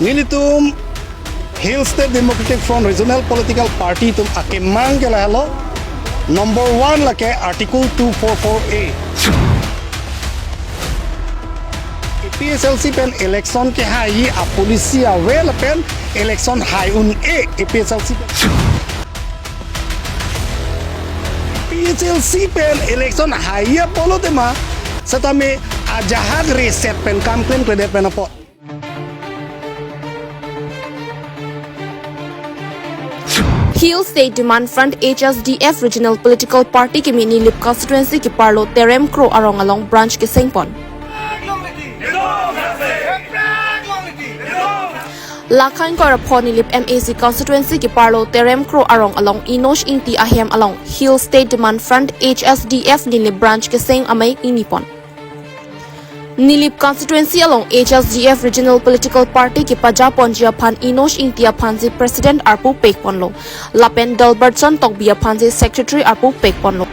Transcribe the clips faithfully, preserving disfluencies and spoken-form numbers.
Nelitum Hill State Democratic Front Regional Political Party atum akemang ke lahelo. Number one lake Article two four four A. A P H L C pen election kehai a policy ave lapen election hai un-e A P H L C pen. A P H L C pen election hai apotlo tema setame ajahak reset pen kam klemkledet pen apot. Hill State Demand Front H S D F Regional Political Party kimi Nilip Constituency keparlo Terem Kro arong along branch kesengpon. Lakhan Korapho Nilip M A C Constituency keparlo Terem Kro arong along Enosh Ingti ahem along Hill State Demand Front H S D F Nilip branch keseng amei ingnipon. Nilip Constituency along H S D F Regional Political Party kepajaponji aphan Enosh Ingti aphansi President arpu pekponlo. Lapen Delbertson Tokbi aphansi Secretary arpu pekponlo.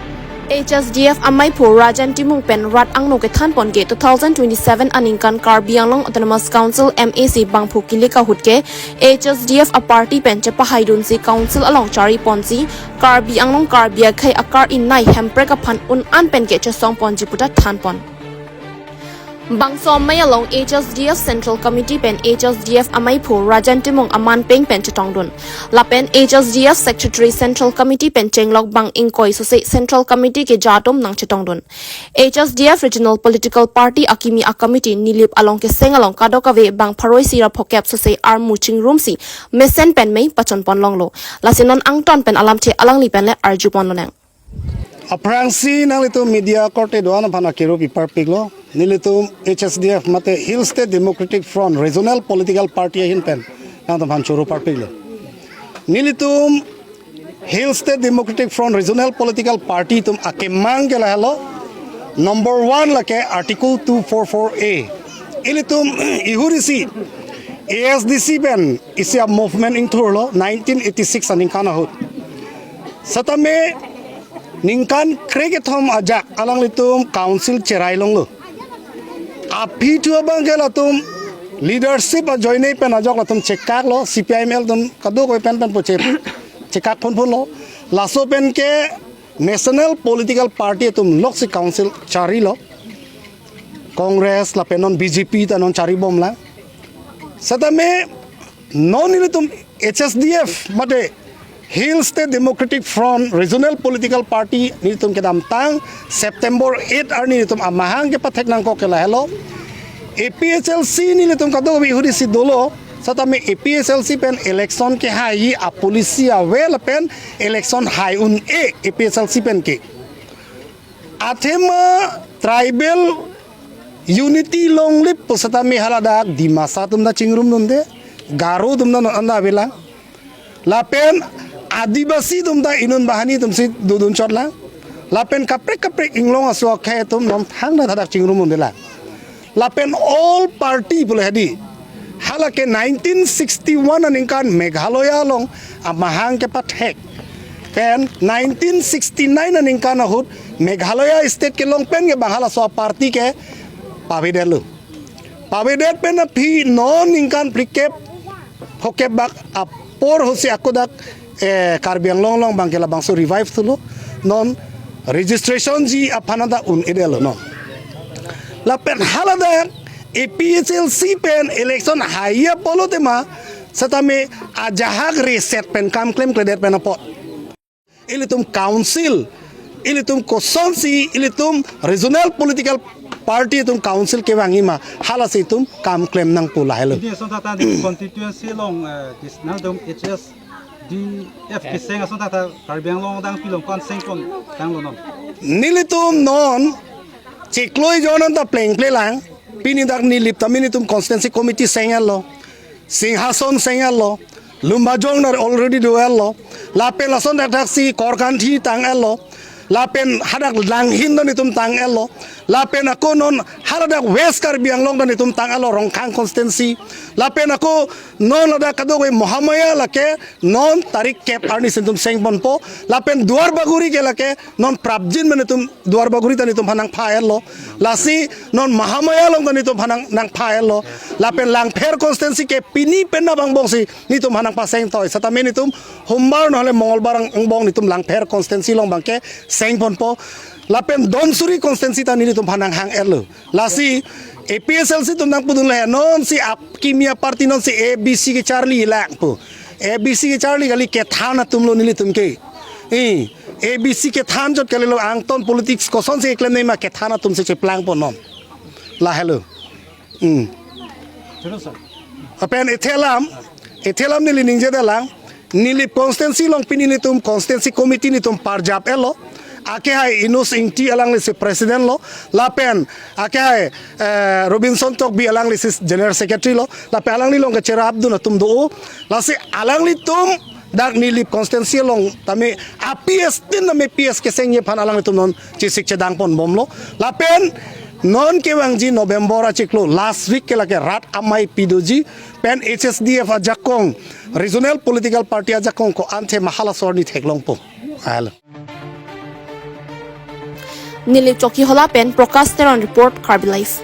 H S D F amaiphu Rajan Timung pen rat angno kethanpon ke two thousand twenty-seven aningkan Karbi Anglong Autonomous Council M A C bangphu kilik ahut ke H S D F aparty pen chepahaidunsi council along chariponsi Karbi Anglong Karbi akhei akar-innei Hemprek aphan un-an pen ke chesongponji puta thanpon. Bangso amei along H S D F Central Committee pen H S D F amaiphu Rajan Timung aman peng pen chetongdun. Lapen H S D F Secretary Central Committee pen chenglok bang ingkoi sose Central Committee keja atum nangchetongdun. H S D F Regional Political Party akimi a-committee Nilip along keseng along kadokave bang pharo isi ra phokep sose armu chingrumsi mesen pen mei pachonpon longlo. Lasi non angton pen alamthe alangli pen le arjupon lonang. Aphrangsi nanglitum media korte do-an aphan akiru piparpiklo. Nelitum H S D F mate Hill State Democratic Front Regional Political Party ahin pen nangtum aphan choro parpiklo. Nelitum Hill State Democratic Front Regional Political Party atum akemang ke lahelo. Number one lake Article two four four A. Ilitum ihurisi A S D C pen isi a-movement ingthurlo nineteen eighty-six aningkan ahut. Setame ningkan krekethom ajak alanglitum council cherai longlo. Aphi thu abang ke latum leadership ajoine pen ajok latum chekaklo, C P I M L atum kadokave pen pen po che-, chekak phunphunlo. Laso pen ke national political party atum loksi council charilo. Congress lapen non B J P ta non charibomlang. Setame non nelitum H S D F mate Hill State Democratic Front Regional Political Party nelitum kedamtang September eight arni nelitum amahang kepathek nangkok ke lahelo. A P H L C nelitum kadokave ihurisi dolo. Setame A P H L C pen election kehai a policy ave lapen election hai un-e A P H L C pen ke. Athema tribal unity longlip pu setame haladak Dimasa atum ta chingrumdunde, Garo atum ta non anda avelang. Lapen Adivasi atum ta inut banghini atumsi dodun chotlang. Lapen kaprek kaprek inglong aso akhei atum non thangta hadak chingrumdundelang. Lapen all party pule hadi. Halake nineteen sixty-one aningkan Meghalaya along amahang kepathek pen nineteen sixty-nine aningkan ahut Meghalaya state kelong pen ke bang halaso a-party ke pavedetlo. Pavedet pen aphi non ningkan phlikep phokep bak apor ahutsi ako dak, eh, Karbi Anglong along bang ke labangso revive thulo. Non registration ji aphan ta un-edetlo non. Lapen haladak A P H L C pen election hai apotlo tema setame ajahak reset pen kam klemkledet pen apot. Ilitum council, ilitum kosonsi, ilitum regional political party atum council kevangji ma, halasi itum kam klem nangpo lahelo. Ini asonthot ta di constituency along, eh, dis nangtum H S D F keseng asonthot ta Karbi Anglong dang pilong kon sengpon tanglo non. Nelitum non chiklo ejon anta plengple lang, pini dak Nilip tame nelitum constituency committee seng-etlo, Singhason seng-etlo, Lumbajong nar already do-etlo, lapen lason dak daksi Korkanthi tang-etlo, lapen hadak Langhin don itum tang-etlo, Lapen ako non haladak West Karbi Anglong ta netum tang-etlo Rongkhang constituency. Lapen ako non ladak kadokave Mahamaya lake non tarik kep arni si netum sengponpo. Lapen Duar Bagori ke lake non prapjin ma netum Duar Bagori ta netum aphan nangpha-etlo. Lasi non Mahamaya along ta netum aphan nang, nangpha-etlo. Lapen Langpher constituency ke pini penap angbong si netum aphan nangpaseng toi. Setame netum Hombar nahole Mongolbar ang, angbong netum Langpher constituency along abangke sengponpo. Lapen Dhansiri constituency ta nelitum aphan nanghang-etlo. Lasi A P H L C atum nangpudun le non si Aap Ki Miya Party non si A B C kecharli lang pu. A B C kecharli kali, kethan atumlo nelitum ke. Eh, A B C kethan chot kalilo, angton politics kosonsi keklem nangma, kethan atum si cheplangpo non. Lahelo. Hmm. Lapen ithelam, ithelam neli ningjedelang, Nilip constituency along pini netum constituency committee netum parjap-etlo. Akehai Inus Ingti alangli si president lo. Lapen akehai, eh, Robinson Tokbi alangli si general secretary lo. Lapen alangli along kacherapdun atum do. Lasi alanglitum dak Nilip constituency along tame a P S tin tame P S kesengji aphan alanglitum non chesik chedangponbomlo. Lapen non kevangji November achiklo last week ke lake rat amei pidoji pen H S D F ajakong, regional political party ajakong ko-anthe ma halaso arni theklongpo. Halo. Nilip Chokihola pen Prakash Teron report, Karbi Live.